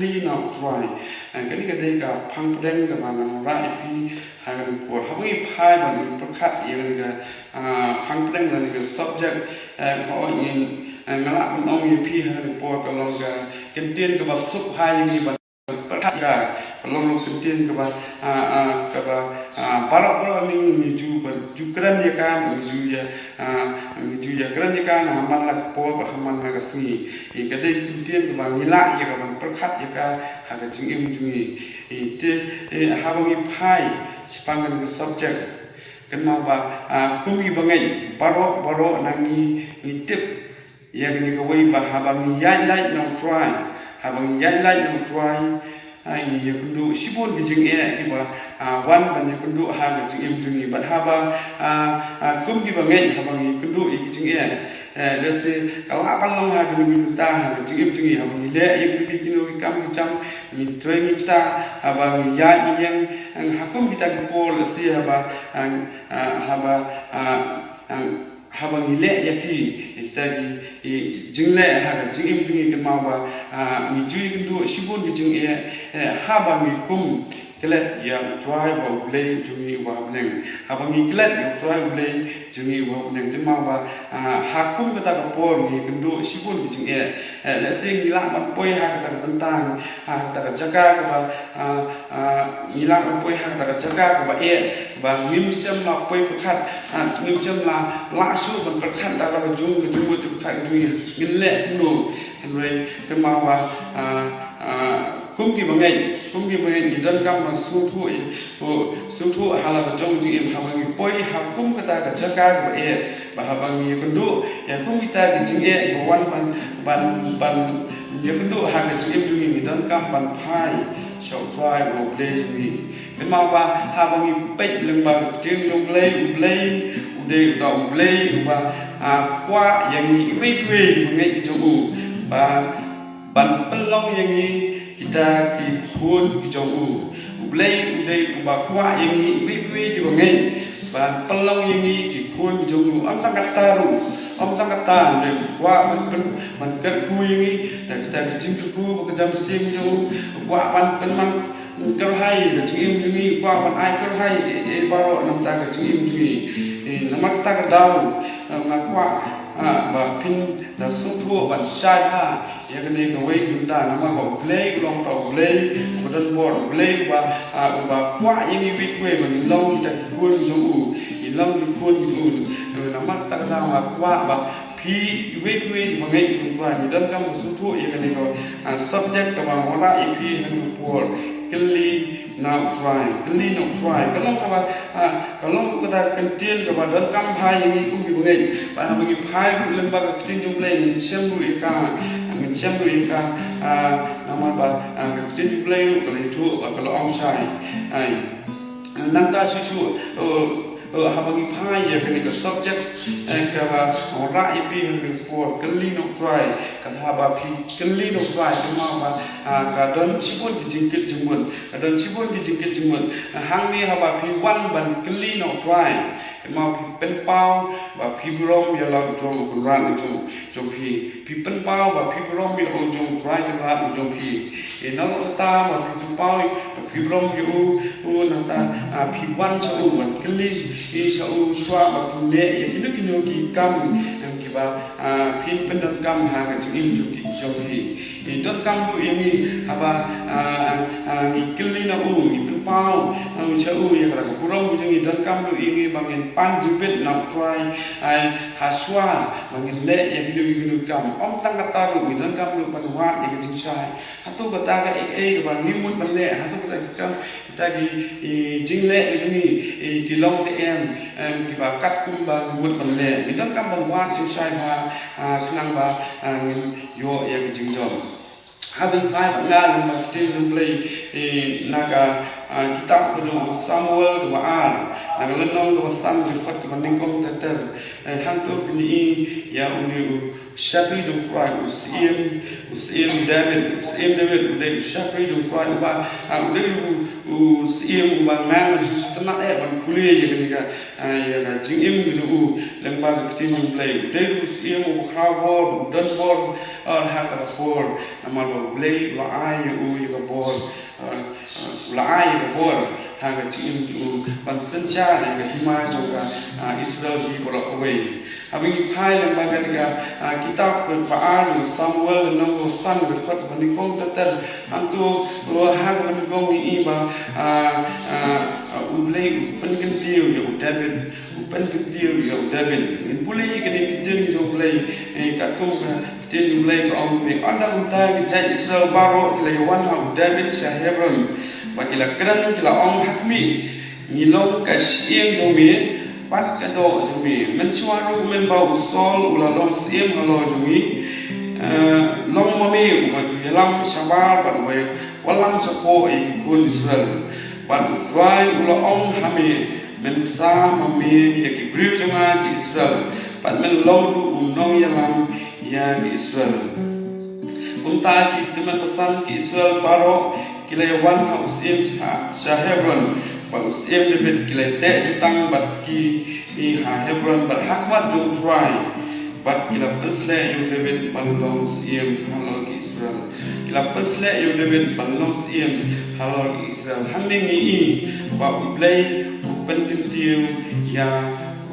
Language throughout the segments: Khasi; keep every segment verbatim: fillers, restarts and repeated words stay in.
Kylli na u Trai. Eh, kane ka dei ka phang pdeng kaba ngan wanrah ïa phi ha kane ka por. Haba ngi phai ban ngi pyrkhat ïa kane ka, ah, phang pdeng lane ka subject, eh, hooid ngin, eh, nga lah ban ong ïa phi ha kane ka por ka long ka kyntien kaba suk ha ïa ngi ban pyrkhat ïa ka, ka long ka kyntien kaba, ah, ah, kaba, ah, baroh baroh ngi, ngi ju ban ju kren ïa ka, ngi ju ïa, ah, ngi ju ïa kren ïa ka na man la ka por bad ha man la ka sngi. Ïa ka dei ka kyntien kaba ngi lah ïa ka ban pyrkhat ïa ka ha ka jingim jong ngi. Ïa te, eh, haba ngi phai shaphang kane ka subject, kynmaw ba, ah, kum ki bangeit baroh baroh na ngi ngi tip ïa kane kawei ba haba ngi ïaid lait na u Trai, haba ngi ïaid lait na u Trai, ah, ngi ïakynduh shibun ki jingeh kiba, ah, wan ban ïakynduh ha ka jingim jong ngi. Bad haba, ah, ah, kum ki bangeit haba ngi ïakynduh ïa ki jingeh, eh, lehse ka lah ban long ha kane ka bynta ha ka jingim jong ngi, haba ngi leh ïa kine kino ki kam ki jam, ngi trei ngi kta, haba ngi ïaid ngi ïeng, eh, ha kum kita ki por, lehse haba, ah, ah, haba, ah, ah, haba ngi leh ïa ki, ïa kita ki, ki jingleh ha ka jingim jong ngi, kynmaw ba, ah, ngi ju ïakynduh shibun ki jingeh, eh, haba ngi kum klet ïa u Trai ba u Blei jong ngi uba ha bneng. Haba ngi klet ïa u Trai u Blei jong ngi uba ha bneng, kynmaw ba, ah, ha kum kata ka por ngi ïakynduh shibun ki jingeh. Eh, lehse ngi lah ban poi ha kata ka bynta, ha kata ka jaka kaba, ah, ah, ngi lah ban poi ha kata ka jaka kaba eh, ba ngim shym la poi pyrkhat, ah, ngim shym la lah shuh ban pyrkhat da la ka jong ka jingmut jingpyrkhat ka jong ngi. Ngin leh kumno? Hynrei kynmaw ba, ah, ah, kum ki bangeit, kum ki bangeit ngi donkam ban sngewthuh, oh, sngewthuh ha la ka jong ka jingim haba ngi poi ha kum kata ka jaka kaba eh. Ba haba ngi ïakynduh ïa kum kita ki jingeh ba wan ban, ban, ban ïakynduh ha ka jingim jong ngi, ngi donkam ban phai sha u Trai uba u Blei jong ngi. Kynmaw ba haba ngi peit lyngba ka ktien jong u Blei, u Blei u dei uta u Blei uba, ah, kwah ïa ngi iwei pa iwei ki bangeit ki jong u ba ban pynlong ïa ngi kita ki khun ki jong u. U Blei u dei uba kwah ïa ngi iwei pa iwei ki bangeit ban pynlong ïa ngi ki khun ki jong u. Ym tang kata ruh, ym tang kata, u dei uba kwah ban pyn, ban kyrkhu ïa ngi da kita ki jingkyrkhu ba ka jam mynsiem jong u. U kwah ban pynman kyrhai ka jingim jong ngi, u kwah ban ai kyrhai, eh, eh, baroh na ka bynta ka jingim jong ngi. Eh, namar kata ka daw, eh, nga kwah, ah, ba phin da sngewthuh ban shai bha ïa kane kawei ka bynta, namar ba u Blei u long uta u Blei uba don bor, u Blei uba, ah, uba kwah ïa ngi iwei pa iwei ba ngin long kita ki khun jong u, ngin long ki khun jong u. Namar kata ka daw nga kwah ba phi iwei pa iwei ki bangeit jong u Trai, ngi donkam ban sngewthuh ïa kane ka, ah, subject kaba nga wanrah ïa phi ha kane ka por. Kylli na u Trai, kylli na u Trai. Ka long kaba, ah, ka long kata ka kyntien kaba donkam bha ïa ngi kum ki bangeit. Ba haba ngi phai ruh lyngba ka ktien jong u Blei, ngin shem ruh ïa ka, ngin shem ruh ïa ka, ah, namar ba, ah, ka ktien jong u Blei ruh ka la ïathuh ba ka la ong shai. Ai. Nangta shuh shuh, eh, eh, haba ngi phai ïa kane ka subject, eh, kaba nga wanrah ïa phi ha kane ka por, kylli na u Trai. Kata haba phi kylli na u Trai, kynmaw ba, ah, ka don shibun ki jingkit jingmut, ka don shibun ki jingkit jingmut. Hangne haba phi wan ban kylli na u Trai, kynmaw phi pynpaw ba phi burom ïa la u jong u Kynrad u jong, jong phi. Phi pynpaw ba phi burom ïa u jong u Trai Kynrad u jong phi. Ïa na kata ba phi pynpaw ba phi burom ïa u, u nangta, ah, phi wan sha u ban kylli, ïa sha u shuwa ba phin leh ïa kino kino ki kam, em, kiba, ah, phin pyndonkam ha ka jingim jong ki, jong phi. Ïa donkam ruh ïa ngi haba, ah, ah, ngi kylli na u, ngi pynpaw, ah, sha u ïa kata ka burom jong ngi, donkam ruh ïa ngi ba ngin pan jingbit na u Trai, ai, ha shuwa ba ngin leh ïa kino kino ki kam. Ym tang kata ruh, ngi donkam ruh ban wad ïa ka jingshai. Hato kata ka ei ei kaba ngi mut ban leh, hato kata ki kam, kita ki, i, jingleh ka jong ngi, i, ki long te em, em, kiba katkum ba ngi mut ban leh. Ngi donkam ban wad jingshai bha, ah, khnang ba, ah, ngin ïoh ïa ka jingjop. Haba ngi phai bad nga lyngba ka ktien jong u Blei, i, na ka, ah, kitab ka jong u Samuel kaba ar, na ka lynnong kaba san, ka dkhot kaba nyngkong ter ter. Eh, hangto phin ïohi ïa une u, Shakri jong Trai, u Syiem, u Syiem David, u Syiem David, u dei u shakri jong Trai uba, ah, u dei u, u Syiem uba nang, u sngewtynnat eh ban pule ïa kane ka, ah, ïa ka jingim jong u, lyngba ka ktien jong u Blei. U dei u Syiem uba khraw bor, u don bor, ah, ha kata ka por, namar ba u Blei u la ai ïa u ïa ka bor, ah, ah, u la ai ïa ka bor ha ka jingim jong u ban synshar ïa ka hima jong ka, ah, Israel hi baroh kawei. Haba ngi phai lyngba kane ka, ah, kitab kaba ar jong u Samuel, lynnong kaba san, ka dkhot kaba nyngkong ter ter, hangto, ha kaba nyngkong ngi i ba, ah, ah, ah, u Blei u pynkyntiew ïa u David, u pynkyntiew ïa u David. Ngin pule ïa kane ka ktien jong u Blei, eh, katkum ka ktien jong u Blei ka ong kumne: Ynda kumta ki jait Israel baroh ki la ïawan ha u David sha Hebron, bad ki la kren, ki la ong, Ha khmih, ngi long ka shyieng jong me bad ka doh jong me. Mynshuwa ruh mynba u Saul u la long syiem halor jong ngi, eh, long ma me uba ju ïalam shabar bad uba wallam shapoh ïa ki khun Israel. Bad u Trai u la ong ha me, Men bsa ma me ïa ki briew jong nga ki Israel, bad men long ruh u nongïalam ïa ki Israel. Kumta ki tymmen basan ki Israel baroh ki la ïawan ha u syiem sha, sha Hebron, bad u Syiem David, ki la teh jutang bad ki ha Hebron bad ha khmat jong u Trai. Bad ki la pynsleh ïa u David ban long syiem halor ki Israel. Ki la pynsleh ïa u David ban long syiem halor ki Israel. Hangne ngi i ba u Blei u pynkyntiew ïa,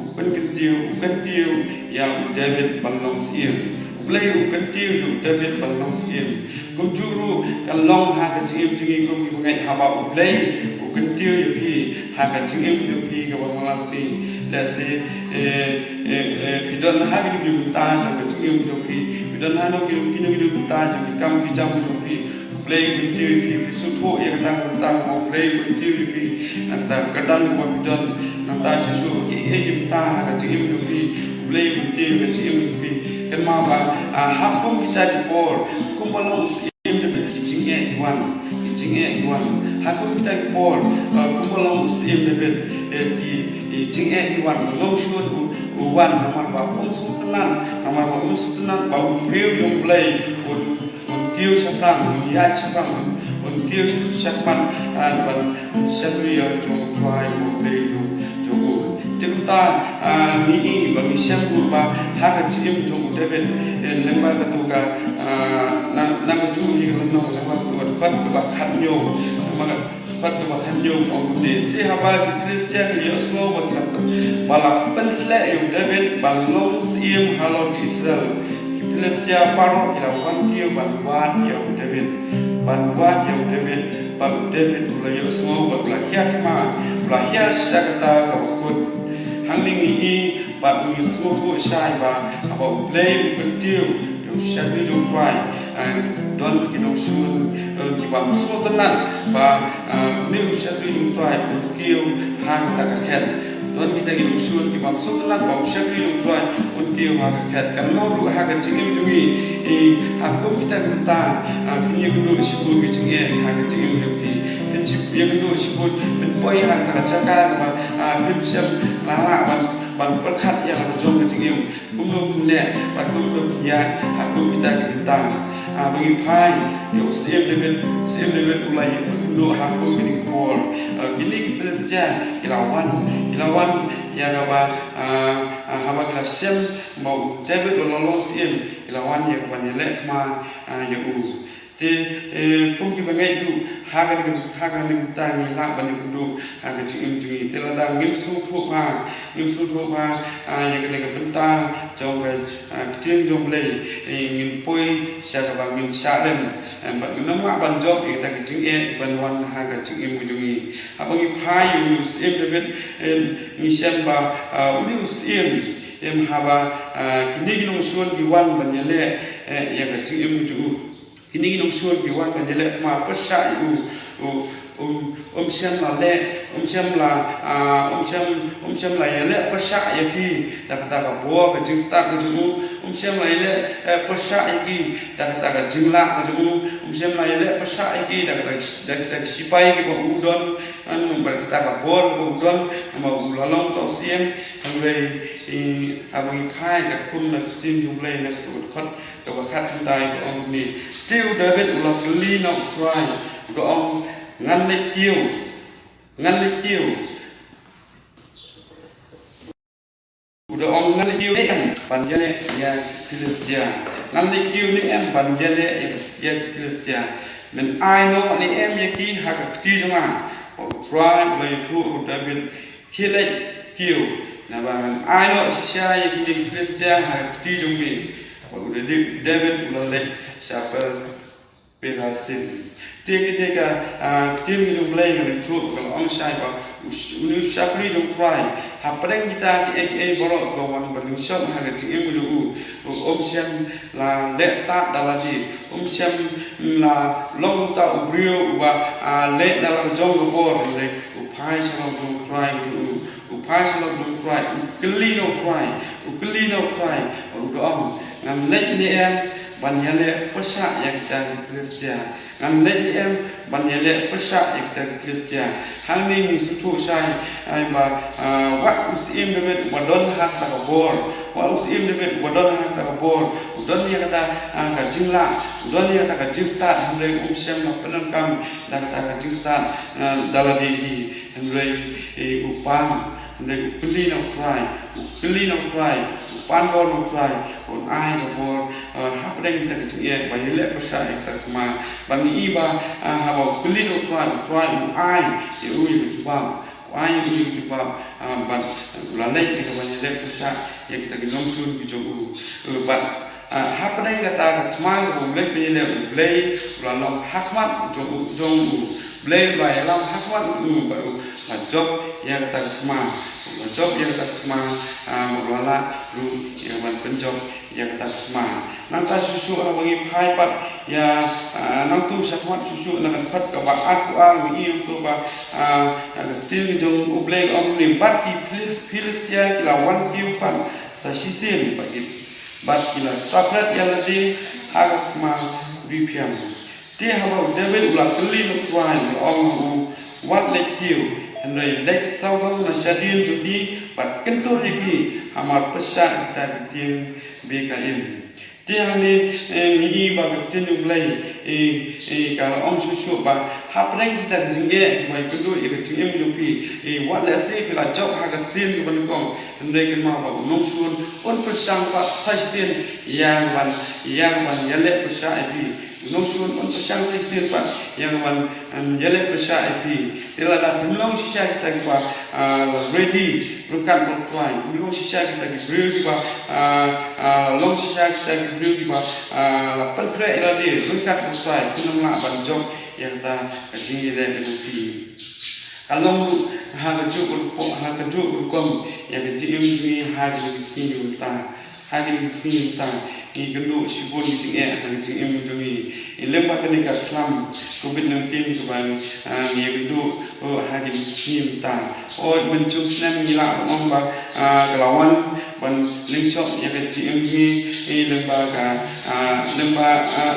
u pynkyntiew, u kyntiew ïa u David ban long syiem. U Blei u kyntiew ïa u David ban long syiem. Kumjuh ruh kan long ha ka jingim jong ngi kum ki bangeit, haba u Blei u kyntiew ïa phi ha ka jingim jong phi kaba man la shi. Lehse, eh, eh, eh, phi don ha kino kino ki bynta jong ka jingim jong phi, phi don ha kino kino kino ki bynta jong ki kam ki jam jong phi, u Blei u kyntiew ïa phi. Phi sngewthuh ïa kata ka bynta kaba u Blei u kyntiew ïa phi, na kata ka kyrdan kaba phi don, na kata shisha kiei kiei ki bynta ha ka jingim jong phi, u Blei u kyntiew ïa ka jingim jong phi. Kynmaw ba, ah, ha kum kita ki por, kumba long u Syiem David, ki jingeh ki wan, ki jingeh ki wan. Ha kum kita ki por, ah, kumba long u Syiem David, eh, ki, ki jingeh ki wan. U nongshun u, u wan namar ba um sngewtynnat, namar ba um sngewtynnat ba u briew jong u Blei un, un kiew shaphrang, un ïaid shaphrang, un, un kiew shakhmat, ah, ban shakri ïa u jong u Trai, u Blei jong, jong u. Te kumta, ah, ngi i ba ngi shem ruh ba ha ka jingim jong u David, eh, lyngba katu ka, ah, na, na kajuh hi ka lynnong, lyngba katu ka dkhot kaba khathynñiew, lyngba ka dkhot kaba khathynñiew ka ong kumne: Te haba ki Philistia ki la ïohsngew ba ki la pyn-, ba la pynsleh ïa u David ban long syiem halor ki Israel, ki Philistia baroh ki la wan kiew ban wad ïa u David, ban wad ïa u David. Bad u David u la ïohsngew bad u la hiar thma, u la hiar sha kata kaba kut. Hangne ngi i bad ngi sngewthuh shai ba haba u Blei u kyntiew ïa u shakri jong u Trai, eh, don ki nongshun, eh, ki bym sngewtynnat ba, eh, une u shakri jong u Trai un kiew ha kata ka khet. Don kita ki nongshun ki bym sngewtynnat ba u shakri jong u Trai un kiew ha ka khet. Kan long ruh ha ka jingim jong ngi, eh, ha kum kita ki bynta, ah, phin ïakynduh shibun ki jingeh ha ka jingim jong phi. Phin ïakynduh shibun, phin poi ha kata ka jaka kaba, ah, phim shym la lah ban, ban pyrkhat ïa la ka jong ka jingim. Kumno phin leh bad kumno phin ïaid ha kum kita ki bynta. Ah, ba ngi phai ïa u Syiem David, u Syiem David u la ïakynduh ha kum kine ki por. Ah, kine ki Philistia ki la wan, ki la wan ïa kaba, ah, ah, haba ki la shem ba u David u la long syiem, ki la wan ïa kaban ïaleh thma, ah, ïa u. Te, eh, kum ki bangeit ruh, ha kane ka, ha kane ka bynta ngi lah ban ïakynduh ha ka jingim jong ngi. Te lada ngim sngewthuh bha, ngim sngewthuh bha, ah, ïa kane ka bynta jong ka, ah, ktien jong u Blei, eh, ngin poi sha kaba ngin shah rem, eh, bad ngin ym lah ban jop ïa kita ki jingeh kiban wan ha ka jingim jong ngi. Haba ngi phai ïa une u Syiem David, eh, ngi shem ba, ah, une u syiem, em, haba, ah, kine ki nongshun ki wan ban ïaleh, eh, ïa ka jingim jong u. Kine ki nongshun ki wan ban ïaleh thma, pyrshah ïa u, u, u, um shem la leh, um shem la, ah, um shem, um shem la ïaleh pyrshah ïa phi da kata ka bor ka jingstad ka jong u, Um shym la ïaleh, eh, pyrshah ïa ki da kata ka jinglah ka jong u. Um shym la ïaleh pyrshah ïa ki da kata, da kata ka shipai kiba u don, eh, bad kata ka bor kaba u don, namar u la long uta u syiem. Hynrei, eh, haba ngi phai katkum ka ktien jong U Blei na ka dkhot kaba khathynriew ka ong kumne: Te u David u la kylli na U Trai, u da ong, ngan leit kiew, ngan leit kiew. U da ong, ngan leit kiew ne em ban ïaleh ïa ki Philistia? Ngan leit kiew ne em ban ïaleh ïa, ïa ki Philistia? Men ai noh ne em ïa ki ha ka kti jong nga? Bad U Trai u la ïathuh ha u David, khie leit kiew, naba ngan ai noh shisha ïa kine ki Philistia ha ka kti jong me. Bad u David, David u la leit sha Baal Perasim. Te kane ka, ah, ktien ka jong U Blei ka la ïathuh, ka la ong shai ba u sh-, une u shakri jong U Trai, hapdeng kita kiei kiei baroh kiba wan ban ïeng shong ha ka jingim ka jong u, u, um shym la leh stad da lade, um shym la long uta u briew uba, ah, leh da la ka jong ka bor, hynrei u phai shalor jong U Trai ka jong u. U phai shalor jong U Trai, u kylli na U Trai, u kylli na U Trai, u da ong, ngan leit ne em ban ïaleh pyrshah ïa kita ki Philistia? Ngan leit ne em ban ïaleh pyrshah ïa kita ki Philistia? Hangne ngi sngewthuh shai, ai ba, ah, wat u syiem David uba don ha kata ka bor, wat u syiem David uba don ha kata ka bor, u don ïa kata, ah, ka jinglah, u don ïa kata ka jingstad, hynrei um shym la pyndonkam da kata ka jingstad, ah, da lade hi. Hynrei, eh, u pan, hynrei u kylli na U Trai, u kylli na U Trai, u pan bor na U Trai, un ai ka bor, eh, hapdeng kita ki jingeh ba ïaleh pyrshah ïa kita ki thma. Ba ngi i ba, eh, haba u kylli na U Trai, U Trai u ai ïa u ïa ka jubab, u ai ïa u ïa ka jubab, eh, bad u la leit ïa kaba ïaleh pyrshah ïa kita ki nongshun ki jong u. Eh, bad Ah, hapdeng kata ka thma kaba u leit ban ïaleh, U Blei u la long ha khmat jong u, jong u. U Blei u la ïalam ha khmat u bad u la jop ïa kata ka thma. U la jop ïa kata ka thma, ah, u la lah ruh ïa ban pynjop ïa kata ka thma. Nangta shuh shuh haba ngi phai pat ïa, ah, nangta sha khmat shuh shuh na ka dkhot kaba arphew ar ngi ïohi ba, ah, ka ktien jong U Blei ka ong kumne: Bad ki Philis-, Philistia ki la wan kiew pat sa shisien, bad ki, bad ki la shah bret ïa lade ha ka thma ri phiam. Te haba u David u la kylli na U Trai, u la ong ha u, wat leit kiew, hynrei leit sawdong na shadien jong ki bad kyntur ïa ki, hamar pyrshah kita ki tieng beh ka im. Te hangne, eh, ngi i ba ka ktien U Blei, eh, eh, ka la ong shuh shuh ba hapdeng kita ki jingeh kiba ïakynduh ïa ka jingim jong phi, eh, wat lehse phi la jop ha ka sien kaba nyngkong, hynrei kynmaw ba u nongshun un pyrshang pat sa shisien ïa ka ban, ïa ka ban ïaleh pyrshah ïa phi. U nongshun un pyrshang sa shisien pat ïa ka ban, em, ïaleh pyrshah ïa phi. Te lada phim long shisha kita kiba, ah, la ready ryngkat bad U Trai, phim long shisha kita ki briew kiba, ah, ah, long shisha kita ki briew kiba, ah, la pynkhreh ïa lade ryngkat bad U Trai, phim lah ban jop ïa kata ka jingïaleh ka jong phi. Ka long ruh ha kajuh ka rukom, ha kajuh ka rukom ïa ka jingim jong ngi ha kine ki sngi mynta. Ha kine ki sngi mynta ngi ïakynduh shibun ki jingeh ha ka jingim jong ngi. Lyngba kane ka khlam covid nineteen kaba, ah, ngi ïakynduh, oh, ha kine ki sngi mynta. Oh, mynshwa snem ngi lah ban ong ba, ah, ka la wan ban lyngshop ïa ka jingim jong ngi, eh, lyngba ka, ah, lyngba, ah,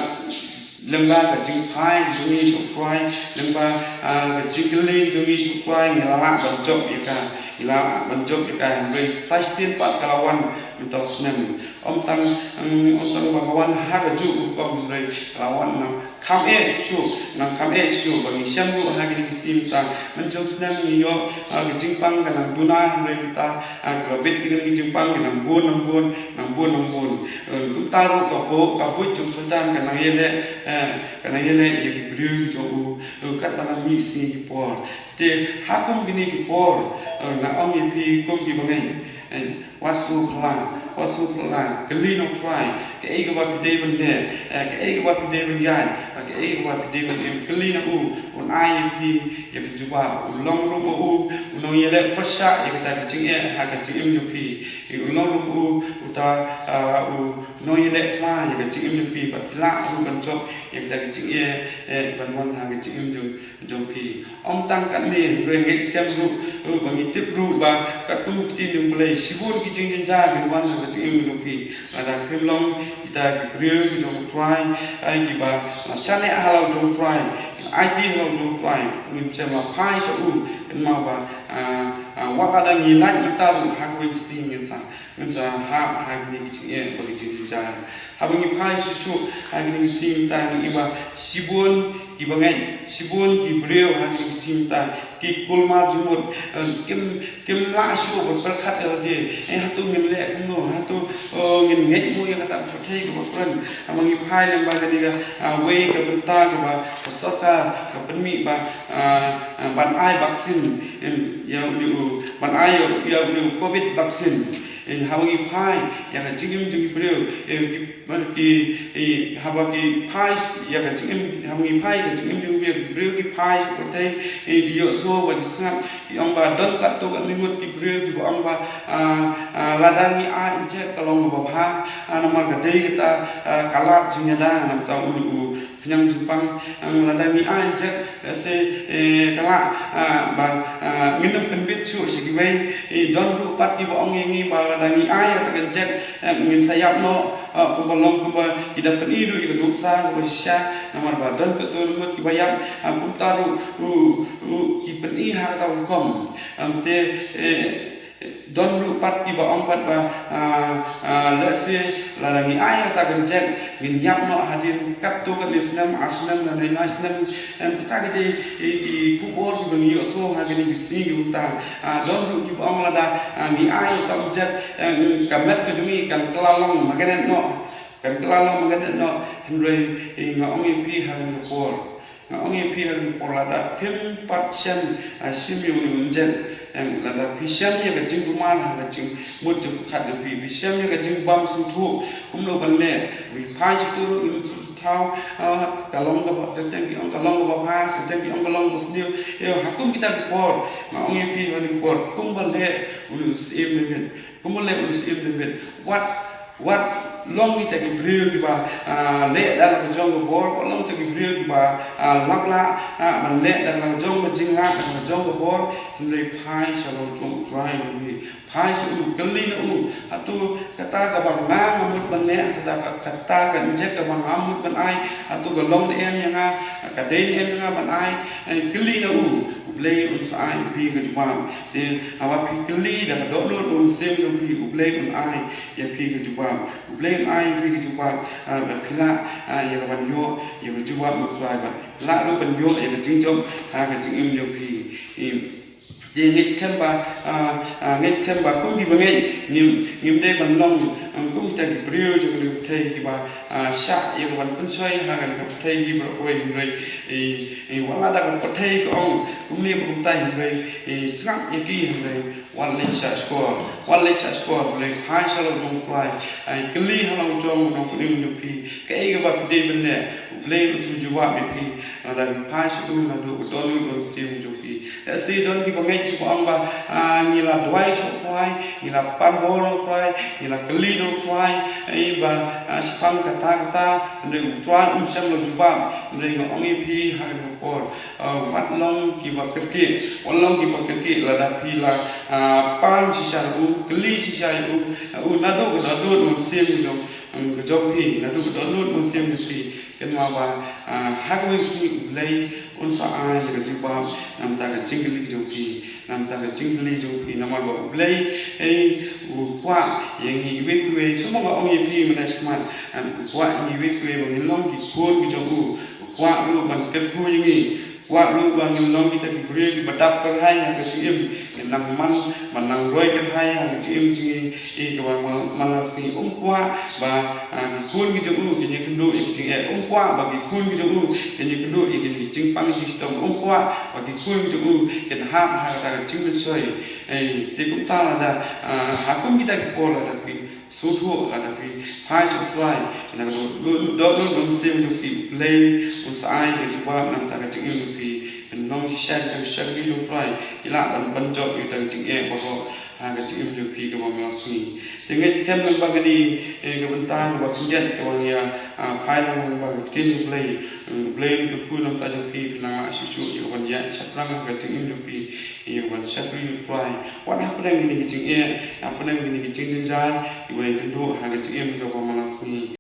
lyngba ka jingphai jong ngi sha U Trai, lyngba, ah, ka jingkylli jong ngi sha U Trai, ngi la lah ban jop ïa ka, ngi la lah ban jop ïa ka, hynrei sa shisien pat ka la wan mynta u snem. Ym tang, ym, ym tang ba ka wan ha kajuh ka rukom, hynrei ka la wan nang kham eh shuh shuh, nang kham eh shuh shuh, ba ngi shem ruh ha kine ki sngi mynta. Mynshwa snem ngi ïoh, ah, ka jingpang ka nang duna, hynrei mynta, ah, kaba bit ïa kane ka jingpang ka nang bun, nang bun, nang bun, nang bun. Eh, kumta ruh ka bu-, ka buit jong u Soitan ka nang ïaleh, eh, ka nang ïaleh ïa ki briew jong u, eh, katba nang mih sngi ki por. Te ha kum kine ki por, eh, nga ong ïa phi kum ki bangeit, eh, wat sngewphylla, wat sngewphylla, kylli na U Trai kaei kaba phi dei ban leh, eh, kaei kaba phi dei ban ïaid, eh, kaei kaba phi dei ban im, kylli na u, un ai ïa phi ïa ka jubab. U long ruh ma u u nongïaleh pyrshah ïa kata ka jingeh ha ka jingim jong phi. Eh, u long ruh ma u u Ta, ah, u nongïaleh phla ïa ka jingim jong phi, bad phi lah ruh ban jop ïa kita ki jingeh, eh, ban wan ha ka jingim jong, jong phi. Ym tang katne, hynrei ngeit skhem ruh, ruh ba ngi tip ruh ba katkum ka ktien jong U Blei, shibun ki jingjynjar kin wan ha ka jingim jong phi. Lada phim long kita ki briew ki jong U Trai, ai kiba la shaniah halor jong U Trai, aiti halor jong U Trai, ngim shym la phai sha u, kynmaw ba, ah, ah, wat lada ngi lait mynta ruh ha kawei ka sngi ngin sa Ngin sa hap ha kine ki jingeh bad ki jingjynjar. Haba ngi phai shuh shuh ha kine ki sngi mynta ngi i ba shibun kiba ngeit, shibun ki briew ha kine ki sngi mynta ki kulmar jingmut, eh, kim, kim lah shuh ban pyrkhat ïa lade. Eh, hato ngin leh kumno, hato, oh, ngin ngeit mo ïa kata ka pyrthei kaba kren. Haba ngi phai lyngba kane ka, ah, wei ka bynta kaba ka sorkar ka pynmih ba, ah, ah, ban ai vaccine, eh, ïa une u, ban ai ïa une u covid vaccine. In haba ngi phai ïa ka jingim jong ki briew, eh, ki, ki, eh, haba ki phai ïa ka jingim, haba ngi phai ïa ka jingim jong ki briew, ki briew ki phai sha pyrthei, eh, ki ïohsngew bad ki sngap, ki ong ba don katto katne ngut ki briew kiba ong ba, ah, ah, lada ngi ai injek ka long kaba bha, ah, namar ka dei kata, ah, ka lad jingïada, namar kata u, u Khñiang jingpang, ah, lada ngi ai injek, lehse, eh, ka lah, ah, ba, ah, ngin ym pynbit shuh sha kiwei, eh, don ruh pat kiba ong ïa ngi ba lada ngi ai kata ka injek, eh, ngin sa ïap noh, ah, kumba long kumba ki da pyni ruh ïa ka nuksa kaba shisha, namar ba don katto ngut kiba ïap, ah, kumta ruh, ruh, ruh ki pyni ha kata ka rukom. Am te, eh, Don ruh pat kiba ong pat ba, ah, ah, lehse lada ngi ai kata ka injek, ngin ïap noh hadien katto katne snem, ar snem, lane lai snem, em, kita ki dei, i, i, khubor kiba ngi ïohsngew ha kine ki sngi ki mynta. Ah, don ruh kiba ong lada, ah, ngi ai kata ka injek, em, ka met ka jong ngi kan kylla long magnet noh, kan kylla long magnet noh, hynrei, i, nga ong ïa phi ha kane ka por. Nga ong ïa phi ha kane ka por lada phim pat shem, ah, shim ïa une u injek, em, lada phi shem ïa ka jingkulmar ha ka jingmut jingpyrkhat jong phi, phi shem ïa ka jingbam sngewthuh kumno ban leh, phi phai sha tu ruh ngim sngewthuh, ah, ka long kaba, teng teng ki ong ka long kaba bha, teng teng ki ong ka long kaba sniew. Ïa, ha kum kita ki por, nga ong ïa phi ha kane ka por, kumba leh une u Syiem David, kumba leh une u Syiem David, wat Wat long kita ki briew kiba, ah, leh da la ka jong ka bor, wat long kita ki briew kiba, ah, lap lah, ah, ban leh da la ka jong ka jinglah, da la ka jong ka bor, hynrei phai sha la u jong U Trai jong phi. Phai sha u, kylli na u, hato kata kaba nga nga mut ban leh, kata ka, kata ka injek kaba nga mut ban ai, hato ka long ne em ïa nga, ka dei ne em ïa nga ban ai, eh, kylli na u, U Blei un sa ai ïa phi ka jubab. Te haba phi kylli da ka dohnud mynsiem jong phi, U Blei un ai ïa phi ka jubab. U Blei un ai ïa phi ka jubab, ah, ba phi lah, ah, ïa ka ban ïoh ïa ka jubab na U Trai, ba lah ruh ban ïoh ïa ka jingjop ha ka jingim jong phi. Em, te ngeit skhem ba, ah, ah, ngeit skhem ba kum kiba ngeit ngim, ngim dei ban long, um, kum kita ki briew jong ka pyrthei kiba, ah, shah ïa ka ban pynshoi ha kane ka pyrthei hi baroh kawei, hynrei, eh, eh, wat la da ka pyrthei ka ong kumne ba kumta, hynrei, eh, sngap ïa ki, hynrei wat leit shah shkor, wat leit shah shkor, hynrei phai sha la u jong U Trai, eh, kylli ha la u jong u Nongpynim jong phi kaei kaba phi dei ban leh, U Blei un sa jubab ïa phi. Lada phi phai sha u naduh ka dohnud mynsiem jong phi. Lehse don kiba ngeit kiba ong ba, ah, ngi la duwai sha U Trai, ngi la pan bor na U Trai, ngi la kylli na U Trai, eh, ba, ah, shaphang kata kata, hynrei U Trai um shym la jubab, hynrei nga ong ïa phi ha kane ka por, ah, wat long kiba kyrkieh, wat long kiba kyrkieh lada phi la, ah, pan shisha ïa u, kylli shisha ïa u, ah, u naduh ka dohnud mynsiem jong, um, ka jong phi, naduh ka dohnud mynsiem jong phi. Kynmaw ba, ah, ha kawei ka sngi U Blei un sa ai ïa ka jubab na ka bynta ka jingkylli jong phi, na ka bynta ka jingkylli jong phi, namar ba U Blei, eh, u kwah ïa ngi iwei pa iwei, kumba nga ong ïa phi mynne shakhmat, ah, u kwah ïa ngi iwei pa iwei ba ngin long ki khun ki jong u, u kwah ruh ban kyrkhu ïa ngi, u kwah ruh ba ngin long kita ki briew kiba dap kyrhai ha ka jingim, ngin nang man, ban nang roi kyrhai ha ka jingim jong ngi, eh, kaba man, man la ka sngi. Um kwah ba, ah, ki khun ki jong u kin ïakynduh ïa ki jingeh. Um kwah ba ki khun ki jong u kin ïakynduh ïa ki jingpang jingshitom. Um kwah ba ki khun ki jong u kin hap ha kata ka jingmynsoi. Eh, te kumta lada, ah, ha kum kita ki por lada phi sngewthuh, lada phi phai sha U Trai, lada ka dohnud, dohnud mynsiem jong phi, U Blei un sa ai ka jubab na ka bynta ka jingim jong phi. Phin long shisha kita ki shakri jong U Trai, ki lah ban, ban jop ïa kita ki jingeh baroh. ha ka jingim jong phi kaba man la sngi. Te ngeit skhem lyngba kane, eh, ka bynta kaba khyndiat kaba ngi ïa, ah, phai lang lyngba ka ktien U Blei. Eh, U Blei un kyrkhu na ka bynta jong phi, phin nang lah shuh shuh ïa kaban ïaid shaphrang ha ka jingim jong phi, ïa kaban shakri U Trai. Wat hapdeng kine ki jingeh, hapdeng kine ki jingjynjar kiba ïakynduh ha ka jingim kaba man la sngi.